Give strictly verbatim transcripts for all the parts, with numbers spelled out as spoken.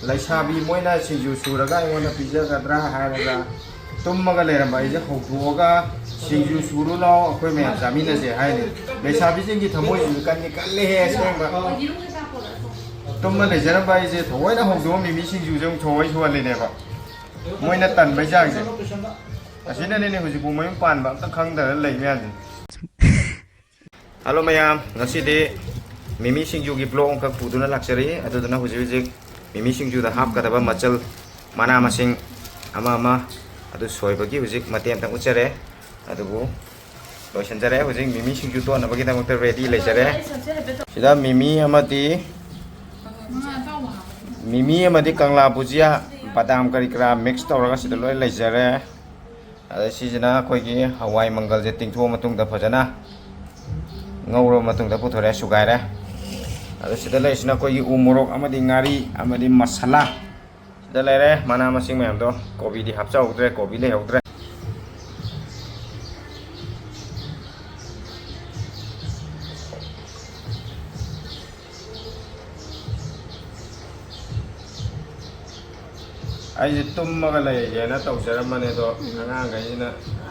ꯂꯩꯁꯥꯕꯤ ꯃꯣꯏꯅ ꯁꯤꯡꯖꯨ ꯁꯨꯔꯒ ꯑꯩꯉꯣꯟꯗ ꯄꯤꯖꯒꯗ꯭ꯔꯥ ꯍꯥꯏꯔꯒ ꯇꯨꯝꯃꯒ ꯂꯩꯔꯝꯕ ꯑꯩꯁꯦ ꯍꯧꯗꯣꯛꯑꯒ, "ꯁꯤꯡꯖꯨ ꯁꯨꯔꯨ ꯂꯥꯎ, ꯑꯩꯈꯣꯏ ꯃꯌꯥꯝ ꯆꯥꯃꯤꯟꯅꯁꯦ" ꯍꯥꯏꯅꯤ꯫ ꯂꯩꯁꯥꯕꯤꯁꯤꯡꯒꯤ ꯊꯃꯣꯏꯁꯤꯁꯨ ꯀꯟꯗꯤ ꯀꯜꯂꯦꯍꯦ ꯑꯁꯦꯡꯕ꯫ ꯇꯨꯝꯃ ꯂꯩꯖꯔꯝꯕ ꯑꯩꯁꯦ ꯊꯑꯣꯏꯅ ꯍꯧꯗꯣꯛꯑ ꯃꯤꯃꯤ ꯁꯤꯡꯖꯨꯁꯦ ꯑꯃꯨꯛ ꯊꯑꯣꯏ ꯁꯨꯍꯜꯂꯤꯅꯦꯕ꯫ ꯃꯣꯏꯅ ꯇꯟꯕꯩ ꯆꯥꯡꯁꯦ꯫ ꯑꯁꯤꯅꯅꯤꯅꯦ ꯍꯧꯖꯤꯛꯐꯥꯎ ꯃꯌꯨꯝ ꯄꯥꯟꯕ ꯑꯝꯇ ꯈꯪꯗꯅ ꯂꯩ ꯃꯌꯥꯝꯁꯦ꯫ ꯍꯜꯂꯣ ꯃꯌꯥꯝ, ꯉꯁꯤꯗꯤ ꯃꯤꯃꯤ ꯁꯤꯡꯖꯨꯒꯤ ꯕ꯭ꯂꯣꯛ ꯑꯃꯈꯛ ꯄꯨꯗꯨꯅ ꯂꯥꯛꯆꯔꯤ꯫ ꯑꯗꯨꯗꯨꯅ ꯍꯧꯖꯤꯛ ꯍꯧꯖꯤꯛ ꯃꯤꯃꯤ ꯁꯤꯡꯖꯨꯗ ꯍꯥꯞꯀꯗꯕ ꯃꯆꯜ, ꯃꯅꯥ ꯃꯁꯤꯡ ꯑꯃ ꯑꯃ ꯑꯗꯨ ꯁꯣꯏꯕꯒꯤ ꯍꯧꯖꯤꯛ ꯃꯇꯦꯛ ꯑꯃꯇꯪ ꯎꯠꯆꯔꯦ꯫ ꯑꯗꯨꯕꯨ ꯂꯣꯏꯁꯤꯟꯖꯔꯦ꯫ ꯍꯧꯖꯤꯛ ꯃꯤꯃꯤ ꯁꯤꯡꯖꯨ ꯇꯣꯠꯅꯕꯒꯤꯗꯃꯛꯇ ꯔꯦꯗꯤ ꯂꯩꯖꯔꯦ꯫ ꯁꯤꯗ ꯃꯤꯃꯤ ꯑꯃꯗꯤ, ꯃꯤꯃꯤ ꯑꯃꯗꯤ ꯀꯪꯂꯥ ꯕꯨꯖꯤꯌꯥ, ꯕꯗꯥꯝ ꯀꯔꯤ ꯀꯔꯥ ꯃꯤꯛꯁ ꯇꯧꯔꯒ ꯁꯤꯗ ꯂꯣꯏ ꯂꯩꯖꯔꯦ꯫ ꯑꯗ ꯁꯤꯁꯤꯅ ꯑꯩꯈꯣꯏꯒꯤ ꯍꯋꯥꯏ ꯃꯪꯒꯜꯁꯦ ꯇꯤꯡꯊꯣꯛꯑ ꯃꯇꯨꯡꯗ ꯐꯖꯅ ꯉꯧꯔꯕ ꯃꯇꯨꯡꯗ ꯄꯨꯊꯣꯔꯛꯑꯦ, ꯁꯨꯒꯥꯏꯔꯦ꯫ ꯑꯗ ꯁꯤꯗ ꯂꯩꯔꯤꯁꯤꯅ ꯑꯩꯈꯣꯏꯒꯤ ꯎ ꯃꯣꯔꯣꯛ ꯑꯃꯗꯤ ꯉꯥꯔꯤ ꯑꯃꯗꯤ ꯃꯁꯥꯂꯥ꯫ ꯁꯤꯗ ꯂꯩꯔꯦ ꯃꯅꯥ ꯃꯁꯤꯡ ꯃꯌꯥꯝꯗꯣ꯫ ꯀꯣꯕꯤꯗꯤ ꯍꯥꯞꯆꯍꯧꯗ꯭ꯔꯦ, ꯀꯣꯕꯤ ꯂꯩꯍꯧꯗ꯭ꯔꯦ꯫ ꯑꯩꯁꯦ ꯇꯨꯝꯃꯒ ꯂꯩꯒꯦꯅ ꯇꯧꯖꯔꯝꯕꯅꯦ, ꯑꯗꯣ ꯑꯉꯥꯡꯈꯩꯁꯤꯅ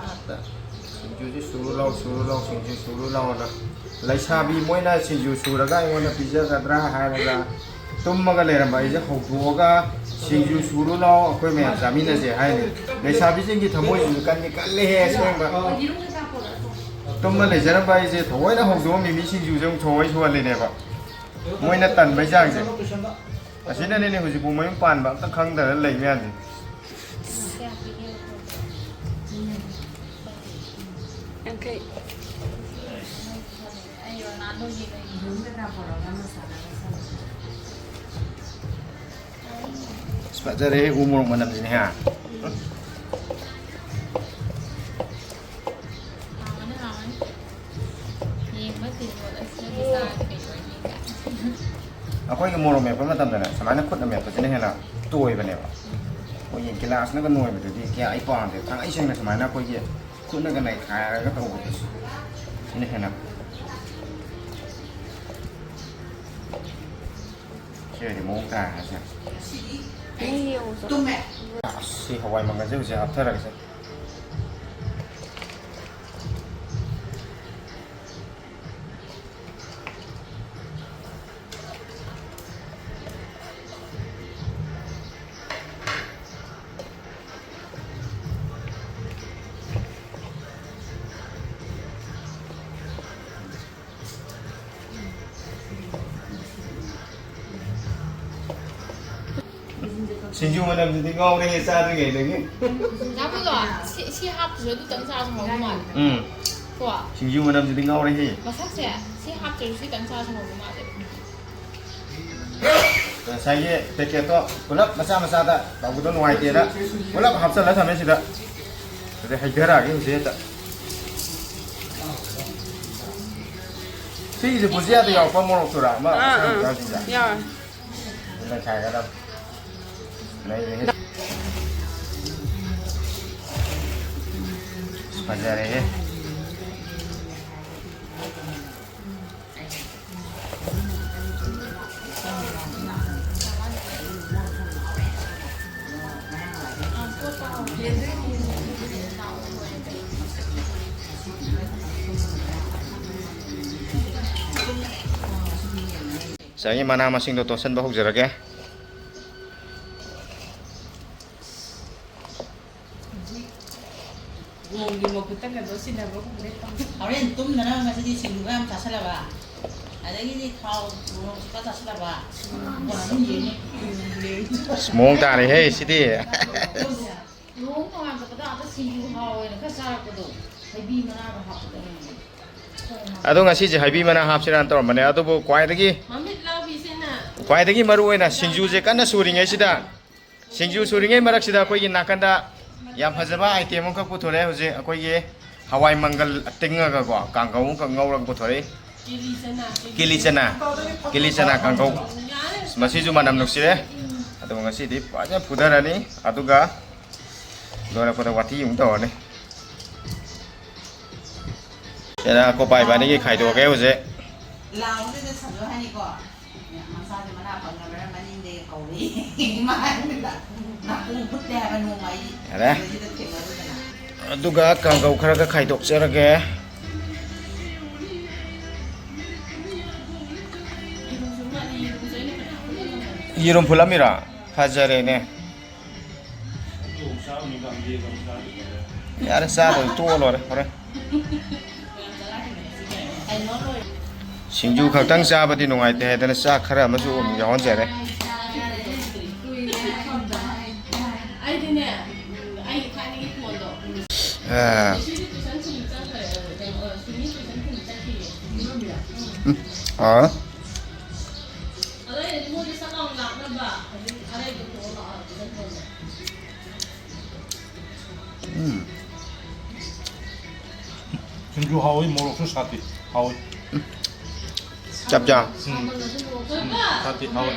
ꯍꯦꯛꯇ "ꯁꯤꯡꯖꯨꯁꯤ ꯁꯨꯔꯨ ꯂꯥꯎ, ꯁꯨꯔꯨ ꯂꯥꯎ, ꯁꯤꯡꯖꯨ ꯁꯨꯔꯨ ꯂꯥꯎꯅ", ꯂꯩꯁꯥꯕꯤ ꯃꯣꯏꯅ ꯁꯤꯡꯖꯨ ꯁꯨꯔꯒ ꯑꯩꯉꯣꯟꯗ ꯄꯤꯖꯒꯗ꯭ꯔꯥ ꯍꯥꯏꯔꯒ ꯇꯨꯝꯃꯒ ꯂꯩꯔꯝꯕ ꯑꯩꯁꯦ ꯍꯧꯗꯣꯛꯑꯒ "ꯁꯤꯡꯖꯨ ꯁꯨꯔꯨ ꯂꯥꯎ, ꯑꯩꯈꯣꯏ ꯃꯌꯥꯝ ꯆꯥꯃꯤꯟꯅꯁꯦ" ꯍꯥꯏꯅꯤ꯫ ꯂꯩꯁꯥꯕꯤꯁꯤꯡꯒꯤ ꯊꯃꯣꯏꯁꯤꯁꯨ ꯀꯟꯗꯤ ꯀꯜꯂꯦꯍꯦ ꯑꯁꯦꯡꯕ꯫ ꯇꯨꯝꯃ ꯂꯩꯖꯔꯝꯕ ꯑꯩꯁꯦ ꯊꯑꯣꯏꯅ ꯍꯧꯗꯣꯛꯑ ꯃꯤꯃꯤ ꯁꯤꯡꯖꯨꯁꯦ ꯑꯃꯨꯛ ꯊꯑꯣꯏ ꯁꯨꯍꯜꯂꯤꯅꯦꯕ꯫ ꯃꯣꯏꯅ ꯇꯟꯕꯩ ꯆꯥꯡꯁꯦ꯫ ꯑꯁꯤꯅꯅꯤꯅꯦ ꯍꯧꯖꯤꯛꯄꯨ ꯃꯌꯨꯝ ꯄꯥꯟꯕ ꯑꯝꯇ ꯈꯪꯗꯅ ꯂꯩ ꯃꯌꯥꯝꯁꯦ꯫ ꯌꯥꯡꯈꯩ꯫ ꯑꯁ, ꯐꯖꯔꯦꯍꯦ, ꯎ ꯃꯣꯔꯣꯛ ꯃꯅꯝꯁꯤꯅꯦ, ꯍꯥ? ꯍꯥꯎꯅꯤ, ꯍꯥꯎꯅꯤ꯫ ꯌꯦꯡꯕ ꯇꯤꯟꯒꯣꯠ ꯑꯁꯤꯅꯗꯤ ꯆꯥꯔꯗꯤ ꯀꯩ ꯑꯣꯏꯅꯤꯒꯦ? ꯑꯩꯈꯣꯏꯒꯤ ꯃꯣꯔꯣꯛ ꯃꯦꯠꯄ ꯃꯇꯝꯗꯅꯦ, ꯁꯨꯃꯥꯏꯅ ꯈꯨꯠꯅ ꯃꯦꯠꯄꯁꯤꯅ ꯍꯦꯟꯅ ꯇꯣꯏꯕꯅꯦꯕ꯫ ꯑꯩꯈꯣꯏꯒꯤ ꯒꯤꯂꯥꯁꯅꯒ ꯅꯣꯏꯕꯗꯨꯗꯤ ꯀꯌꯥ ꯑꯩ ꯄꯥꯝꯗꯦ꯫ ꯊꯥꯡꯒꯩ ꯁꯦꯡꯅ ꯁꯨꯃꯥꯏꯅ ꯑꯩꯈꯣꯏꯒꯤ ꯈꯨꯠꯅꯒ ꯅꯩꯈꯥꯏꯔꯒ ꯇꯧꯕꯗꯣ, ꯁꯤꯅ ꯍꯦꯟꯅ ꯁꯤꯗꯤ ꯃꯑꯣꯡ ꯇꯥꯔꯦ ꯉꯁꯤ꯫ ꯅꯪ ꯌꯦꯡꯉꯨ ꯆꯠꯂꯣ꯫ ꯑꯁ, ꯁꯤ ꯍꯋꯥꯏ ꯃꯪꯒꯜꯁꯦ ꯍꯧꯖꯤꯛ ꯍꯥꯞꯊꯔꯒꯁꯦ꯫ ꯁꯤꯡꯖꯨ ꯃꯅꯝꯁꯤꯗꯤ ꯉꯥꯎꯔꯦꯍꯦ ꯆꯥꯗ꯭ꯔꯤꯉꯩꯗꯒꯤ꯫ ꯅꯥꯕꯨꯗꯣ, ꯁꯤ, ꯁꯤ ꯍꯥꯞꯇ꯭ꯔꯁꯨ ꯑꯗꯨꯇꯪ ꯆꯥꯕ ꯍꯥꯎꯕ ꯃꯥꯜꯂꯦ꯫ ꯎꯝ꯫ ꯀꯣ? ꯁꯤꯡꯖꯨ ꯃꯅꯝꯁꯤꯗꯤ ꯉꯥꯎꯔꯦꯍꯦ꯫ ꯃꯁꯛꯁꯦ ꯁꯤ ꯍꯥꯞꯇ꯭ꯔꯁꯨ ꯁꯤꯇꯪ ꯆꯥꯕ ꯍꯥꯎꯕ ꯃꯥꯜꯂꯦ꯫ ꯉꯁꯥꯏꯒꯤ ꯄꯦꯀꯦꯠꯇꯣ ꯄꯨꯂꯞ ꯃꯆꯥ ꯃꯆꯥꯗ ꯇꯧꯕꯗꯣ ꯅꯨꯡꯉꯥꯏꯇꯦꯅ ꯄꯨꯂꯞ ꯍꯥꯞꯆꯜꯂ ꯊꯝꯃꯦ ꯁꯤꯗ꯫ ꯑꯗꯩ ꯍꯩꯊꯔꯛꯑꯒꯦ ꯍꯧꯖꯤꯛ ꯍꯦꯛꯇ꯫ ꯁꯤꯒꯤꯁꯦ ꯕꯨꯖꯤꯌꯥꯗ ꯌꯥꯎꯔꯛꯄ ꯃꯣꯔꯣꯛꯇꯨꯔꯥ? ꯑꯃ ꯑꯥ, ꯑꯁꯥꯡꯕ ꯑꯥ꯫ ꯆꯥꯕꯤꯗ? ꯌꯥꯎꯔꯦ꯫ ꯅꯩꯈꯥꯏꯒꯗꯕ꯫ ꯅꯩꯔꯦꯍꯦ꯫ ꯐꯖꯔꯦꯍꯦ꯫ ꯉꯁꯥꯏꯒꯤ ꯃꯅꯥ ꯃꯁꯤꯡꯗꯣ ꯇꯣꯠꯁꯟꯕ ꯍꯧꯖꯔꯒꯦ꯫ ꯍꯧꯖꯤꯛ ꯒꯣꯡꯒꯤ ꯃꯍꯨꯠꯇ ꯀꯩꯅꯣ ꯁꯤꯟꯅꯕꯒꯨꯝꯕꯅꯦ ꯇꯧꯔꯤꯁꯦ꯫ ꯍꯣꯔꯦꯟ ꯇꯨꯝꯗꯅꯕ ꯉꯁꯤꯗꯤ ꯁꯤꯡꯖꯨꯒ ꯌꯥꯝ ꯆꯥꯁꯤꯜꯂꯕ, ꯑꯗꯒꯤꯗꯤ ꯊꯥꯎ ꯃꯣꯔꯣꯛ ꯈꯔ ꯆꯥꯁꯤꯜꯂꯕ, ꯐꯣꯟ ꯑꯗꯨꯝ ꯌꯦꯡꯉꯦ꯫ ꯑꯁ, ꯃꯑꯣꯡ ꯇꯥꯔꯦꯍꯦ ꯁꯤꯗꯤ꯫ ꯂꯨꯍꯣꯡ ꯅꯣꯡꯉꯥꯟꯕꯗ ꯑꯥꯗ ꯁꯤꯡꯖꯨ ꯍꯥꯎꯋꯦꯅ ꯈꯔ ꯆꯥꯔꯛꯄꯗꯣ, ꯍꯩꯕꯤ ꯃꯅꯥꯒ ꯍꯥꯞꯄꯗꯣ꯫ ꯑꯗꯣ ꯉꯁꯤꯁꯦ ꯍꯩꯕꯤ ꯃꯅꯥ ꯍꯥꯞꯁꯤꯔꯥꯅ ꯇꯧꯔꯝꯕꯅꯦ, ꯑꯗꯨꯕꯨ ꯈ꯭ꯋꯥꯏꯗꯒꯤ, ꯃꯃꯤꯠ ꯂꯥꯎꯕꯤꯁꯤꯅ ꯈ꯭ꯋꯥꯏꯗꯒꯤ ꯃꯔꯨ ꯑꯣꯏꯅ ꯁꯤꯡꯖꯨꯁꯦ ꯀꯟꯅ ꯁꯨꯔꯤꯉꯩꯁꯤꯗ, ꯁꯤꯡꯖꯨ ꯁꯨꯔꯤꯉꯩ ꯃꯔꯛꯁꯤꯗ ꯑꯩꯈꯣꯏꯒꯤ ꯅꯥꯀꯟꯗ ꯌꯥꯝ ꯐꯖꯕ item ꯑꯃꯈꯛ ꯄꯨꯊꯣꯔꯛꯑꯦ ꯍꯧꯖꯤꯛ꯫ ꯑꯩꯈꯣꯏꯒꯤ ꯍꯋꯥꯏ ꯃꯪꯒꯜ ꯇꯤꯡꯉꯒꯀꯣ, ꯀꯥꯡꯒꯧ ꯑꯃꯈꯛ ꯉꯧꯔꯒ ꯄꯨꯊꯣꯔꯛꯏ꯫ ꯀꯤꯂꯤ ꯆꯅꯥ, ꯀꯤꯂꯤ ꯆꯅꯥ ꯀꯥꯡꯒꯧ꯫ ꯃꯁꯤꯁꯨ ꯃꯅꯝ ꯅꯨꯡꯁꯤꯔꯦ꯫ ꯑꯗꯨꯒ ꯉꯁꯤꯗꯤ ꯐꯖꯅ ꯐꯨꯊꯔꯅꯤ, ꯑꯗꯨꯒ ꯂꯣꯏꯔꯛꯄꯗ ꯋꯥꯇꯤ ꯑꯃꯨꯛ ꯇꯧꯔꯅꯤ꯫ ꯁꯤꯅ ꯀꯣꯄꯥ ꯏꯕꯥꯅꯤꯒꯤ ꯈꯥꯏꯗꯣꯛꯑꯒꯦ ꯍꯧꯖꯤꯛ꯫ ꯂꯥꯎꯕꯗꯨꯗ ꯁꯟꯗꯣ ꯍꯥꯏꯅꯤꯀꯣ꯫ ꯃꯆꯥꯁꯦ ꯃꯅꯥ ꯄꯪꯉꯕ꯭ꯔꯥ? ꯌꯥꯔꯦ꯫ ꯑꯗꯨꯒ ꯀꯥꯡꯒꯧ ꯈꯔꯒ ꯈꯥꯏꯗꯣꯛꯆꯔꯒꯦ꯫ ꯌꯦꯔꯨꯝ ꯐꯨꯠꯂꯝꯃꯤꯔꯣ? ꯐꯖꯔꯦꯅꯦ꯫ ꯌꯥꯔꯦ, ꯆꯥꯗ꯭ꯔꯁꯨ ꯇꯣꯛꯑ ꯂꯣꯏꯔꯦ ꯍꯣꯔꯦꯟ꯫ ꯁꯤꯡꯖꯨ ꯈꯛꯇꯪ ꯆꯥꯕꯗꯤ ꯅꯨꯡꯉꯥꯏꯇꯦ ꯍꯥꯏꯗꯅ ꯆꯥꯛ ꯈꯔ ꯑꯃꯁꯨ ꯑꯃꯨꯛ ꯌꯥꯎꯍꯟꯖꯔꯦ꯫ ꯑꯩꯗꯤꯅꯦ, ꯑꯩ ꯊꯥꯏꯅꯒꯤ ꯐꯣꯟꯗꯣ꯫ ꯑ꯫ ꯎꯝ꯫ ꯑ꯫ ꯎꯝ꯫ ꯁꯤꯡꯖꯨ ꯍꯥꯎꯋꯤ, ꯃꯣꯔꯣꯛꯁꯨ ꯁꯥꯗꯦ꯫ ꯍꯥꯎꯋꯤ꯫ ꯆꯞ ꯆꯥ꯫ ꯎꯝ꯫ ꯎꯝ, ꯁꯥꯗꯦ, ꯍꯥꯎꯋꯤ꯫